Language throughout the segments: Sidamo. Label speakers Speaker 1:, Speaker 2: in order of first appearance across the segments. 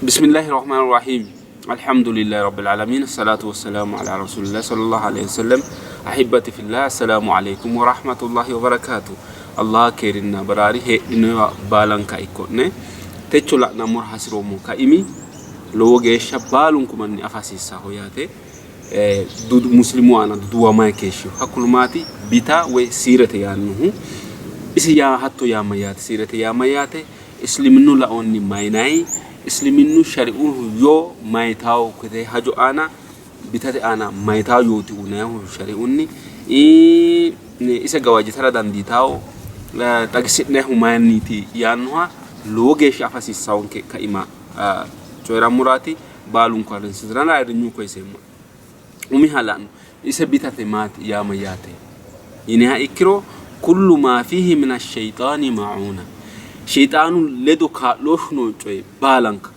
Speaker 1: Bismillahi rahmaani rahiim. Alhamdulillahi rabbil aalamiin. Salaatu wassalaamu ala rasuulillah sallallahu alayhi wasallam. Ahibbati fillah. Assalaamu alaykum wa rahmatullahi wa barakaatu. Allah keerinna baraari heedhinowa baalanka ikko'ne. Techo la'nammora hasiroommo kaimi lowo geeshsha baalunku manni afa hasiissaho yaate. Muslimu aana duduwamayi keeshshino. Hakkuno maati? Bita woy siirete yaannohu. Isi yaa hatto yaa mayyaate? Siirete yaa mayyaate? Isliminnu laonni mayinayi? Isliminnu shari'u yoo mayitawo kite hajo aana bitate aana mayitawo yooti unayihu shari'unni ise gawajjitara dandiitawo xagisi'nayihu mayinniiti yaannoha lowo geeshsha afa hasiissawonke kaima coyi'rammuraati baalunku harunsitara ayirrinyu koyiseemmo. Umiha la'no. Ise bitate maati yaa mayyaate yiniha ikkiro kullu maa fiihi mina sheyixaani macuuna sheyixaanu ledo kaa'looshshu noo coye baalanka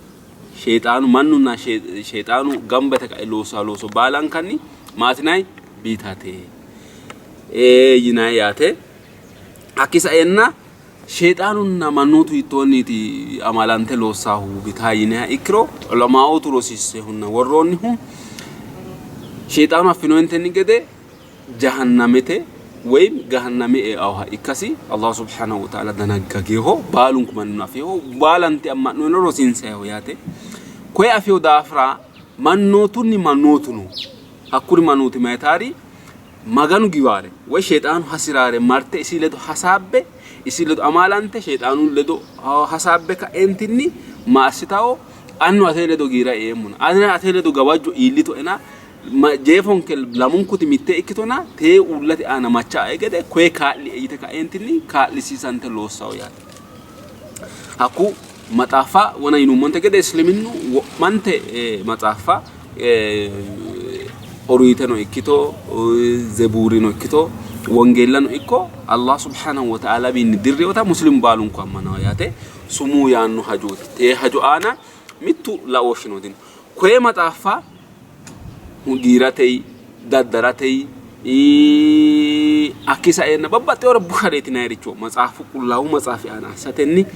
Speaker 1: sheyixaanu mannunna sheyixaanu gamba yite ka'e loossa looso baalankanni maatinay bitate yinay yaate. Hakki saenna Sheexaanunna mannootu hiittoonniiti amalante loossaahu bitaa yiniha ikkiro, ulamaootu rosiissehunna worroonnihu Sheexaanu affinoentenni gede jahannamete woy gahanname eaoha ikkasi Allah subhanahu wa ta'ala danaggageeho, baalunku mannino afeeho, baalanti amma'nono rosiinsayiho yaate. Koye afeho daafira mannootunni mannootu no. Hakkuri mannooti mayitaari? Maganu giwaare woy Sheexaanu hasi'raare marte isi ledo hasaabbe, isi ledo amaalante, Sheexaanu ledo hasaabbe ka'eentinni ma assitawo? Annu ate ledo giira eemmona, anera ate ledo gawajjo iillitoena, jeefonke lamunkuti mitte ikkitona, tee uullate aana macha''ae gede koye kaa'lie yite ka'eentinni kaa'lisiisante loossawo yaate. Hakku maxaaffa wona yinummonte gede isliminnu wo'mante maxaaffa Oriiteno ikkito Zebuurino ikkito Wongeellano ikko Allah subhanahu wa ta'ala wiinni dirriwota muslimu baalunku ammanawo yaate sumuu yaanno hajooti. Tee hajo aana mittu laooshshino dino. Koye maxaaffa giiratey, daddaratey, hakkii saeenna babbaxxewore bushareeti yinayiricho matsaafu qullaawu matsaafi aana assatenni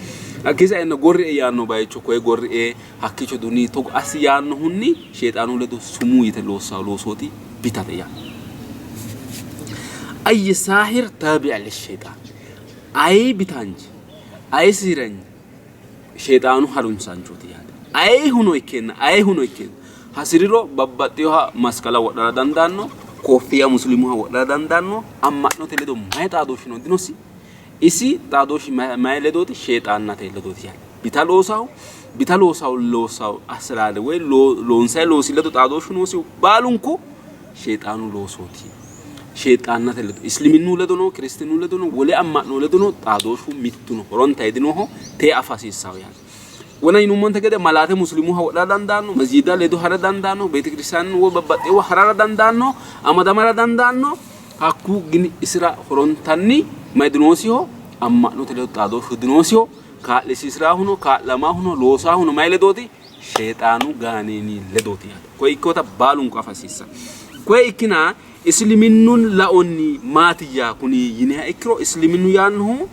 Speaker 1: hakkii saeenna gorrie yaanno bayicho koye gorrie hakkiicho duni togo assi yaannohunni sheexaanu ledo sumuu yite loossawo loosooti bitate yaa. Ayyi saahir taabi'a lisheexaan ayi bitaanchi ayi siiranyi Sheexaanu harunsaanchooti yaate. Ayehuno ikkeenna ayehuno ikkeenna hasi'riro babbaxxinoha masqala wodhara dandaanno, kooffiya musliimuha wodhara dandaanno, amma'note ledo mayi xaadooshshino dinosi. Isi xaadooshshi mayi ledooti? Sheexaannate ledooti yaate. Bita loosahu bita loosahu loosahu asiraale woy loonsayi loosi ledo xaadooshshu noosihu baalunku Sheexaanu loosooti. Sheexaannate ledo, Isliminnu ledono, Kiristinnu ledono, wole amma'no ledono xaadooshshu mittuno horonta dinooho, tee afa hasiissaho yaate. Wona yinummonte gede malaate muslimuha wodhara dandaanno, masjiida ledo hara dandaanno, beetekiristaane woy babbaxxeewa harara dandaanno, amadamara dandaanno. Hakku gini isira horontanni mayi dinoosiho? Amma'note ledo xaadooshshu dinoosiho. Kaa'lisiisiraahuno, kaa'lamaahuno, loosaahuno mayi ledooti? Sheexaanu gaaneeni ledooti yaate. Koye ikkinota baalunku afa hasiissanno. Koye ikkina isiliminnu laonni maatiyya kuni yiniha ikkiro isiliminnu yaannohu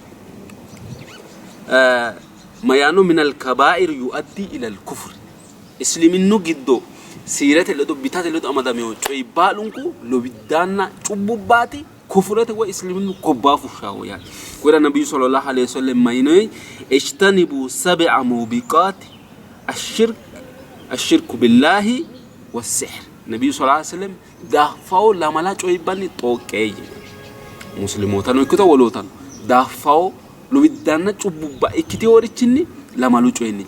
Speaker 1: ma yaanno minal kabaa'ir yu'addi ilal kufri. Isiliminnu giddo siirete ledo bitate ledo amadamino coyi baalunku lowiddaanna cubbubbaati kufurete woy isiliminnu gobbaa fushshawo yaate. Kuyira nabiyyu sallallahu alaihi wasallam mayinoyi ijtanibu sab'a mubiqaati ashirk ashirku billahi wassihr. Nabiyyu sallallahu alaihi wasallam daaffawo lamala coyibbanni xooqqe yee muslimootano ikkito wolootano daaffawo lowiddaanna cubbubba ikkiteworichinni lamalu coyinni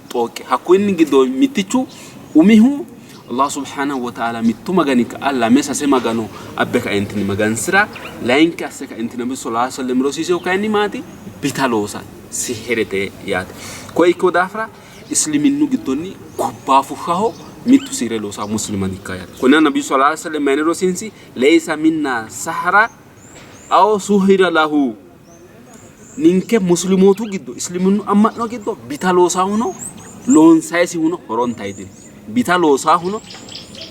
Speaker 1: xooqqe. Hakkuyinni giddo mittichu umihu Allah subhanahu wa ta'ala mittu magani ka'a lame sase magano abbe kaentinni magansira, layinki asse kaentinni Nabi sallallahu alaihi wasallam rosiisehu kayinni maati? Bita loosa sihirete yaate. Koye ikkino daafira isliminnu giddonni gobbaa fushshaho mittu sihire loosa muslima dikka yaate. Konnira Nabi sallallahu alaihi wasallam mayine rosiinsi? Laysa minna sahara aw suhira lahu. Ninke muslimootu giddo isliminnu amma'no giddo bita loosaahuno loonsayisihuno horonta dino. Bita loosaahuno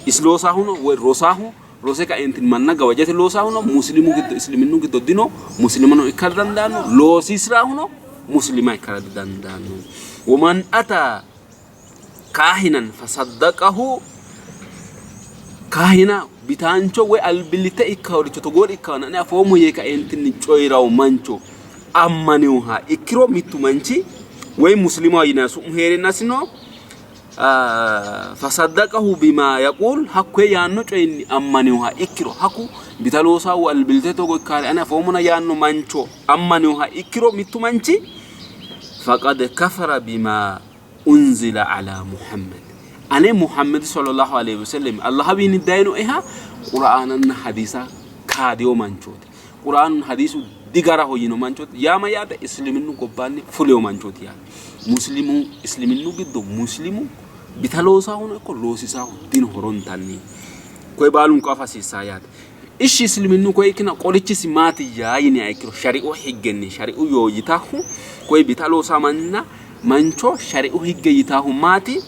Speaker 1: isi loosaahuno woy rosaahu rose kaeentinni manna gawajjate loosaahuno muslimu giddo isliminnu giddo dino. Muslimano ikkara dandaanno, loosiisiraahuno muslima ikkara didandaanno. Woman ata Kaahinan fasaddaqahu kaahina bitaancho woy albillitte ikkaworicho togoori ikkawona ane afoommo yee kaeentinni coyi'rawo mancho ammaninoha ikkiro mittu manchi woy muslimaho yinanni su'mu hee'reennasino fasaddaqahu bima yaquul hakkoye yaanno coyinni ammaninoha ikkiro hakku bita loosahu albillitte togo ikkaare ane afoommona yaanno mancho ammaninoha ikkiro mittu manchi faqad kafara bima unzila ala Muhammad ane Muhammad sallallahu alaihi wasallam Allahawiinni dayinoeha Qur'aananna hadiisa kaadiyo manchooti. Qur'aanunna hadiisu digaraho yino manchooti. Yaa mayyaate isliminnu gobbaanni fuliyo manchooti yaate. Muslimu isliminnu giddo muslimu bita loosaahuno ikko loosisaahu dino horontanni. Koye baalunku afa hasiissaa yaate. Ishshi isliminnu koye ikkina qorichisi maatiyya yiniha ikkiro shari'u higgenni shari'u yoo yitaahu koye bita loosaa manna mancho shari'u higge yitaahu maati?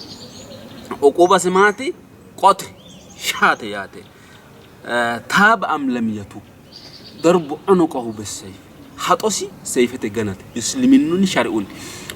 Speaker 1: Uqubasi maati? Qote shaate yaate. Taaba am lam yatub darbu unuqahu bissayf haxosi seyfete ganate isliminnunni shari'unni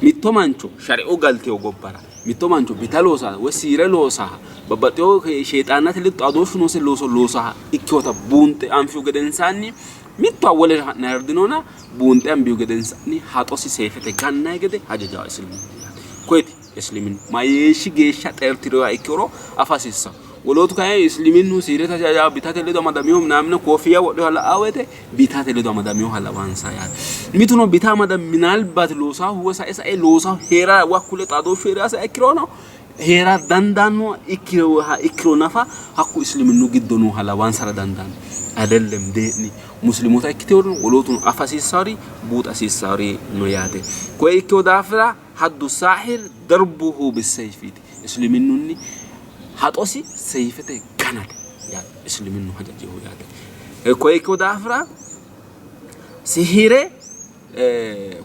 Speaker 1: mitto mancho shari'u galteyo gobbara mitto mancho bita loosa woy siire loosaha babbaxxeyo sheexaannate ledo xaadooshshu noose looso loosaha ikkinota buunxe anfihu gedensaanni mittowa wolere ha'nayiri dinona buunxe anbihu gedensaanni haxosi seyfete gannayi gede hajajawo isliminnu yaate. Koyeti isliminnu mageeshshi geeshsha xeerti'rinoha ikkiro afa hasiissanno. Wolootu kayinni isliminnu siirete hajajawo bitate ledo amadaminoha minaamino koofiyya wodhinoha la'aa woyite bitate ledo amadaminoha lawansa yaate. Mituno bita amada minaalbaati loosaahu woy sae sae loosaahu hee'ra woy hakku ledo xaadooshshu hee'rasiha ikkirono hee'ra dandaannoha ikkinoha ikkiro nafa hakku isliminnu giddo nooha lawansara dandaanno. Ayidellem dee'ni musliimoota ikkiteworino wolootuno afa hasiissawori buuxa hasiissawori no yaate. Koye ikkino daafira haddu saahir darbuhu bissayfiiti. Isliminnunni haxosi seyfete ganate yaate. Isliminnu hajajehu yaate. Koye ikkino daafira sihire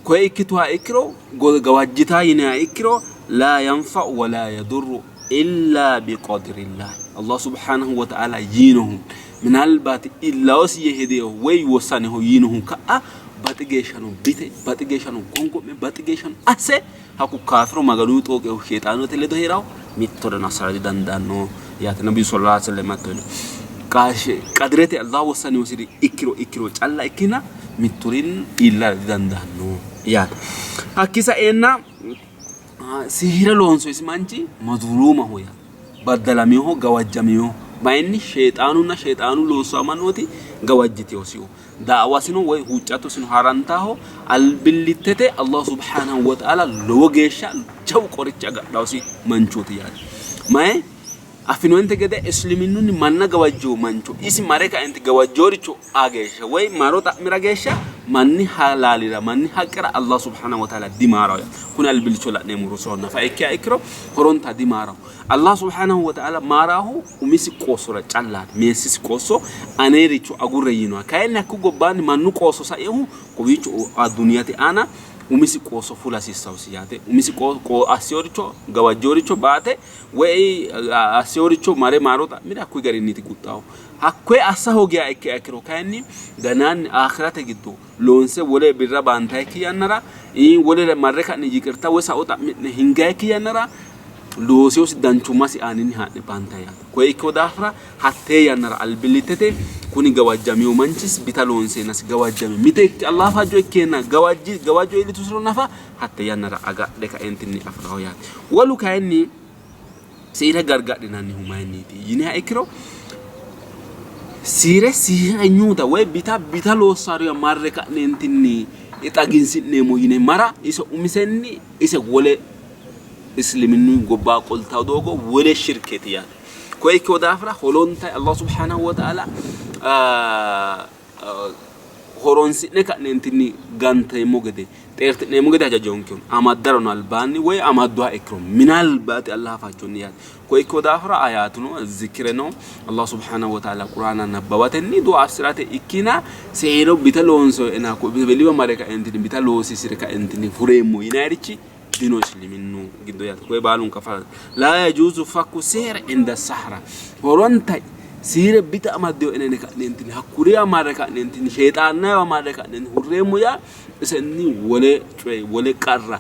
Speaker 1: koye ikkituha ikkiro gawajjitaa yiniha ikkiro laa yanfa'u wa laa yadurru illaa biqadrillah Allah subhanahu wa ta'ala yiinohu minalbaati illawosi yee hedeeho woy wossaneho yiinohu ka'a baxi geeshshano bite baxi geeshshano gongo'me baxi geeshshano asse hakku kaafiru Maganu xooqehu sheexaanote ledo hee'rahu mittoreno assara didandaanno yaate Nabiyyu sallallahu alaihi wasallam hatto yino. Qadirete Allah wossanosiri ikkiro ikkiro calla ikkina mitturin iillara didandaanno yaate. Hakki saeenna sihira loonsoyisi manchi mazluumaho yaate. Baddalaminoho, gawajjaminoho. Mayinni sheexaanunna sheexaanu loossawo mannooti gawajjiteosiho. Da'wasino woy huuccattosino harantaho albillittete Allah subhanahu wa ta'ala lowo geeshsha jawu qorichi agadhaosi manchooti yaate. Mayi affinoonte gede isliminnunni manna gawajjiyo mancho isi mare kaenti gawajjooricho aa geeshsha woy maaro xa'mira geeshsha manni halaalira manni haqqira Allah subhanahu wa ta'ala dimaarawo yaate. Kuni albillicho la'neemmo rosoho nafa ikkiha ikkiro horonta dimaarawo. Allah subhanahu wa ta'ala maaraahu umisi qoossora callaati. Meessisi qoosso anericho agurre yiinoha. Kayinni hakku gobbaanni mannu qoosso saihu kowiicho adduniyate aana umisi qoosso fula hasiissawusi yaate. Umisi assiyoricho gawajjoricho baate woy assiyoricho mare maaro xa'mire hakkuyi garinniiti guxxaahu. Hakkoye assa hoogiha ikkiha ikkiro kayinni ganaanni aakhirate giddo loonse wole birra baantayikki yannara wolere marre ka'ne yiqirta woy sao xa'mi'ne hingayikki yannara looseyosi danchummasi aaninni haa'ne baantayi yaate. Koye ikkino daafira hattee yannara albillittete kuni gawajjamino manchis bita loonseennasi gawajjame mite ikke Allah fajjo ikkeenna gawajji gawajjo iillitusiro nafa hatte yannara agadhe kaentinni afi'raho yaate. Wolu kayinni siire gargadhinannihu mayinniiti yiniha ikkiro siire siiranyuuta woy bita bita loossariwa marre ka'neentinni xaginsi'neemmo yine mara ise umisenni ise wole isliminnu gobba qoltawo doogo wole shirkeeti yaate. Koye ikkino daafira holonta Allah subhanahu wa ta'ala horonsi'ne ka'neentinni ganteemmo gede xeerti'neemmo gede hajajonke amaddarono albaanni woy amadduha ikkiro minalbaati Allah fajjonni yaate. Koye ikkino daafira ayaatuno zikireno Allah subhanahu wa ta'ala Qur'aana nabbawatenni du'a assi'rate ikkina seero bita loonsoena beliwa mare kaentinni bita loosisire kaentinni fureemmo yinayirichi dino isliminnu giddo yaate. Koye baalunka fa laa yajuuzu fakku sihir inda sahra horonta Siire bita amaddino ene yine ka'neentinni hakkuriwa marre ka'neentinni sheexaannayiwa marre ka'neentinni hurreemmo yaa isenni wole coye wole qarra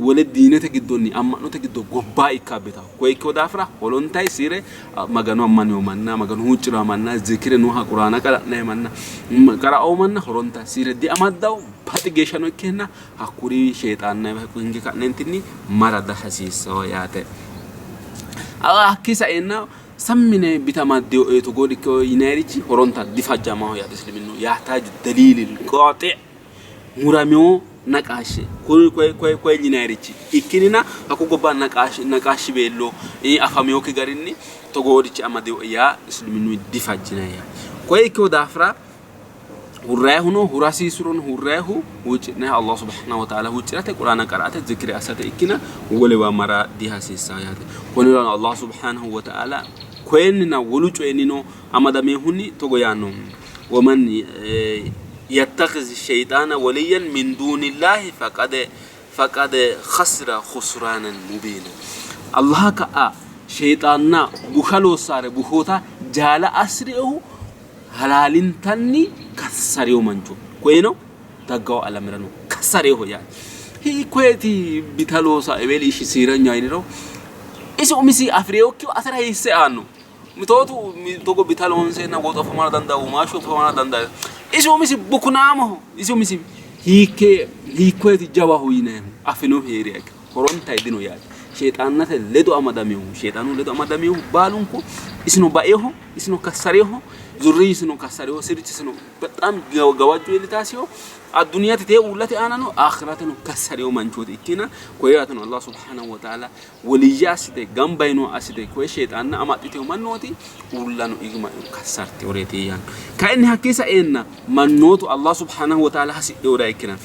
Speaker 1: wole diinete giddonni amma'note giddo gobbaa ikka abbitanno. Koye ikkino daafira holontayi siire Magano ammanino manna Magano huucci'ranno manna zikire nooha quraana qara'nayi manna qara'o manna horonta siire diamaddawo baxi geeshshano ikkeenna hakkuri sheexaannayiwa hinge ka'neentinni mara dihasiissanno yaate. Hakkii saeenna Sammi yine bita amaddino togoori ikkino yinayirichi horonta difajjamaho yaate isiliminnu yahtaaju daliilil qaaxi' muramino naqaashshe kuri koye koye koye yinayirichi ikkinina hakku gobba naqaashshiweello afaminokki garinni togoorichi amadino yaa isiliminnu difajjinayi yaate. Koye ikkino daafira Hurrayihuno hura hasiissurono hurrayihu huucci'nayihu Allah subhanahu wa ta'ala huucci'rate Qur'aana qara'ate zikri assate ikkina wolewa mara dihasiissanno yaate. Konnirano Allah subhanahu wa ta'ala koyennina wolu coyinnino amadaminohunni togo yaanno waman yattakhiz sheyxaana waliyyan min duunillahi faqad faqad khasira khusraanan mubiina. Allah ka'a sheyxaanna busha loossare bushoota jaala assi'rinohu Halaalintanni kassarino mancho koyeno daggawo alamerano kassareho yaate. Hiikkoyeti bita loosa eweli ishi siiranya yiniro isi umisi afi'rinokkihu atera hiisse aanno? Mitootu togo bita loonseenna woxu afamara dandaanno, womaashshu afamara dandaanno. Isi umisi bukunaamoho. Isi umisi hiikke hiikkoyeti jawaho yinannihu afinohu heeriha ikkiro horonta dino yaate. Sheexaannate ledo amadaminohu sheexaanu ledo amadaminohu baalunku isino bainoho. Isino kassareho, zurriyyisino kassareho, sirchisino bexaam gawajjo iillitaasiho. Adduniyate tee uullate aanano aakirateno kassareho manchooti ikkina koyerateno Allah subhanahu wa ta'ala woliyya assite gamba yinoha assite koye sheexaanna amaxxiteho mannooti uullano igma kassartehoreeti yaanno. Kayinni hakkii saeenna mannootu Allah subhanahu wa ta'ala hasidhehura ikkina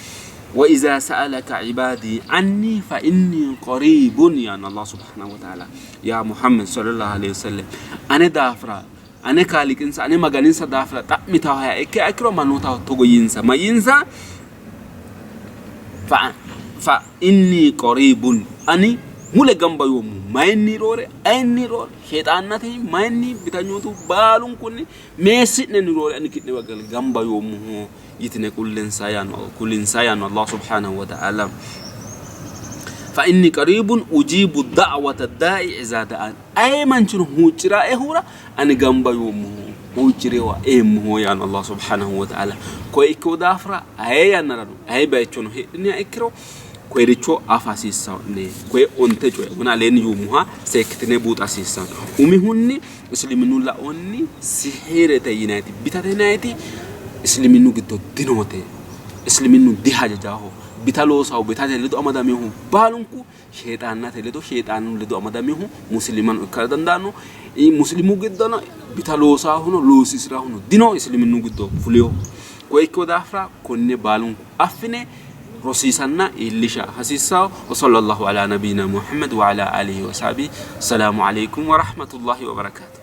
Speaker 1: wa iza sa'alaka ibaadii anni fa inni qariibun yaanno Allah subhanahu wa ta'ala. Yaa Muhammad sallallahu alaihi wasallam ane daafira ane kaaliiqinsa ane maganinsa daafira xa'mitaaha ikkiha ikkiro mannootaho togo yiinsa ma yiinsa fa fa inni qariibun ani mule gamba yoommo mayinni roore ayinni roore sheexaannate mayinni bitanyootu baalunkunni meessi'nenni roore ani ki'newa gamba yoommoho yitine kullensa yaanno kulinsa yaanno Allah subhanahu wa ta'ala fa inni qariibun ujiibu da'wata daa'i izaa da'an aye manchino huucciraehura ani gamba yoommoho huuccirewa eemmoho yaanno Allah subhanahu wa ta'ala koye ikkino daafira aye yannarano aye bayichono heedhiniha ikkiro koyericho afa hasiissanno'ne koye onte coye wona aleenni yuummoha seekkitine buuxa hasiissanno umihunni Isiliminnu laonni sihirete yinayiti bitate yinayiti isiliminnu giddo dinoote. Isiliminnu dihajajaho. Bita loosahu bitate ledo amadaminohu baalunku sheexaannate ledo sheexaanu ledo amadaminohu muslimano ikkara dandaanno. Muslimu giddono bita loosahuno loosiisirahuno dino isiliminnu giddo fuleho. Koye ikkino daafira konne baalunku affine rosiisanna iillisha hasiissanno. Wa sallallahu ala nabiyyina Muhammad wa ala alihi wa sahbihi. Assalamu alaikum wa rahmatullahi wa barakatuh.